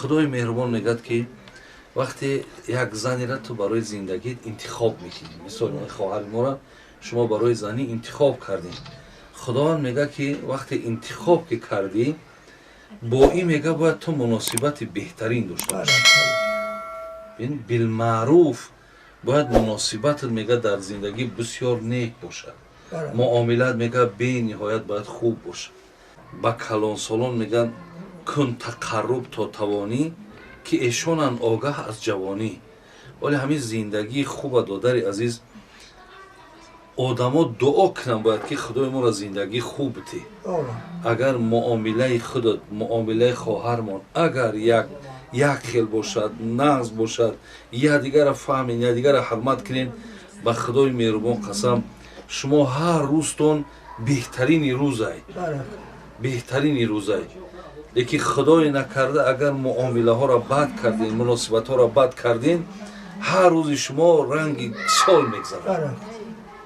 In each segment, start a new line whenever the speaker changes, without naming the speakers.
Худои меҳрубон мегӯяд, ки вақте як занеро ту барои зиндагит интихоб мекунӣ, мисол, хоҳари моро шумо барои занӣ интихоб кардем, Худованд мегӯяд, ки вақте интихоб ки кардӣ, бо ин, мега, бояд ту муносибати беҳтарин дошта бошӣ. Билмаъруф бояд муносибатат, мега, дар зиндагӣ бисёр нек бошад, муомилат, мега, бениҳоят бояд хуб бошад. Ба калонсолон, мегӯянд, кун тақарруб то тавонӣ, ки эшонанд огаҳ аз ҷавонӣ. Вале ҳамин зиндагии хуба, додари азиз, одамо дуо кунанд бояд, ки Худои моро зиндагии хуб битӣ. Агар муомилаи худат, муомилаи хоҳармон агар як хел бошад, нағз бошад, якдигарро фаҳмен, якдигарро ҳурмат кунен, ба Худои меҳрубон қасам, шумо ҳар рӯзтон беҳтарини рӯзай, беҳтарини рӯзай. Лекин, Худое накарда, агар муомилаҳоро бад кардем, муносибатҳоро бад кардем, ҳар рӯзи шумо ранги сол мегзарад.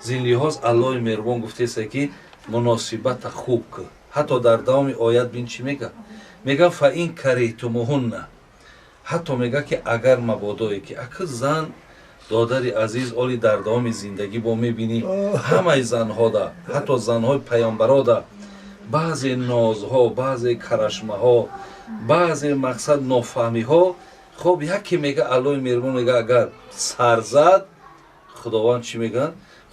Зин лиҳоз Аллоҳи меҳрубон гуфтеста, ки муносибата хуб кӯ. Ҳатто дар давоми оят бин, чӣ мега? Мега: فإن كرهتموهن. Ҳатто мега, ки агар мабодое ки ака зан, додари азиз, оли дар давоми зиндагӣ бо мебинӣ, ҳамаи занҳода, ҳатто занҳои паёмбарода баъзе нозҳо, баъзе карашмаҳо, баъзе, мақсад, нофаҳмиҳо. Хоб, яке мега, Аллоҳи меҳрубон мега, агар сар зад, Худованд чӣ мегӯяд?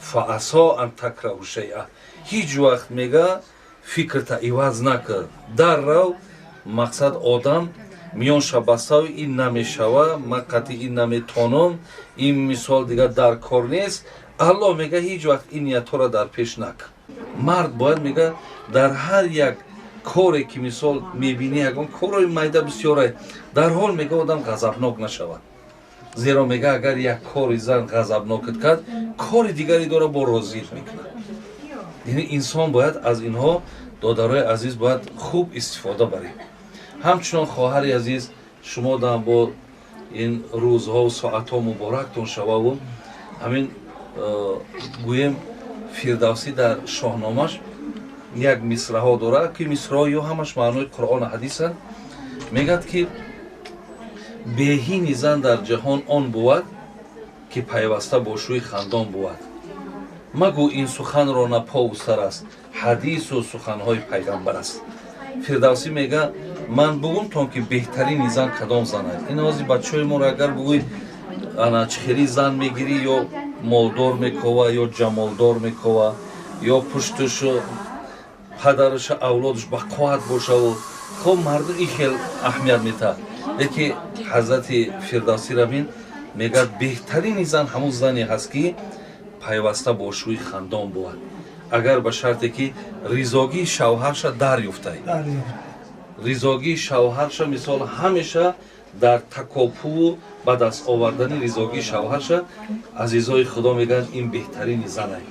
فعسى أن تكرهوا شيئا. Ҳеҷ вақт, мега, фикрта иваз накард дар рав. Мақсад, одам миёнша бастав, ин намешава, ман қатъи ин наметонам, ин, мисол, дигар дар кор нест. Аллоҳ мега, ҳеҷ вақт ин ниятҳоро дар пеш накун. Мард бояд, мега, дар ҳар як коре ки, мисол, мебинӣ, ягон корҳои майда бисёре, дар ҳол, мега, одам ғазабнок нашавад, зеро, мега, агар як кори зан ғазабнокат кард, кори дигаре дора, бо розиит мекунад. Яъне инсон бояд аз инҳо, додарои азиз, бояд хуб истифода барем. Ҳамчунон, хоҳари азиз, шумо дам бо ин рӯзҳову соатҳо муборактон шававу ҳамин гӯем, Фирдавсӣ дар Шоҳномаш як мисраҳо дорад, ки мисраҳо ё ҳамаш маънои Қуръону ҳадисанд. Мегӯяд, ки беҳини зан дар ҷаҳон он бувад, ки пайваста бо шӯи хандон бувад. Магӯ ин суханро на пову сар аст, ҳадису суханҳои пайғамбар аст. Фирдавсӣ мега, ман бугумтон, ки беҳтарини зан кадом зан аст. Ин ҳози бачаҳои моро агар бугӯй, ана чӣ хели зан мегирӣ, ё молдор мекова, ё ҷамолдор мекова, ё пуштушу падараша, авлодаш ба қувват бошаву. Хоб, мардум ин хел аҳамият метаҳад. Леки ҳазрати Фирдавсӣ бин, мегӯяд, беҳтарини зан ҳамун зане ҳаст, ки пайваста бо шӯи хандон бувад, агар ба шарте ки ризогии шавҳарша дарёфтай, ризогии шавҳарша, мисол, ҳамеша дар такопӯву ба даст овардани ризогии шавҳарша. Азизои Худо, мегӯянд, ин беҳтарини занай.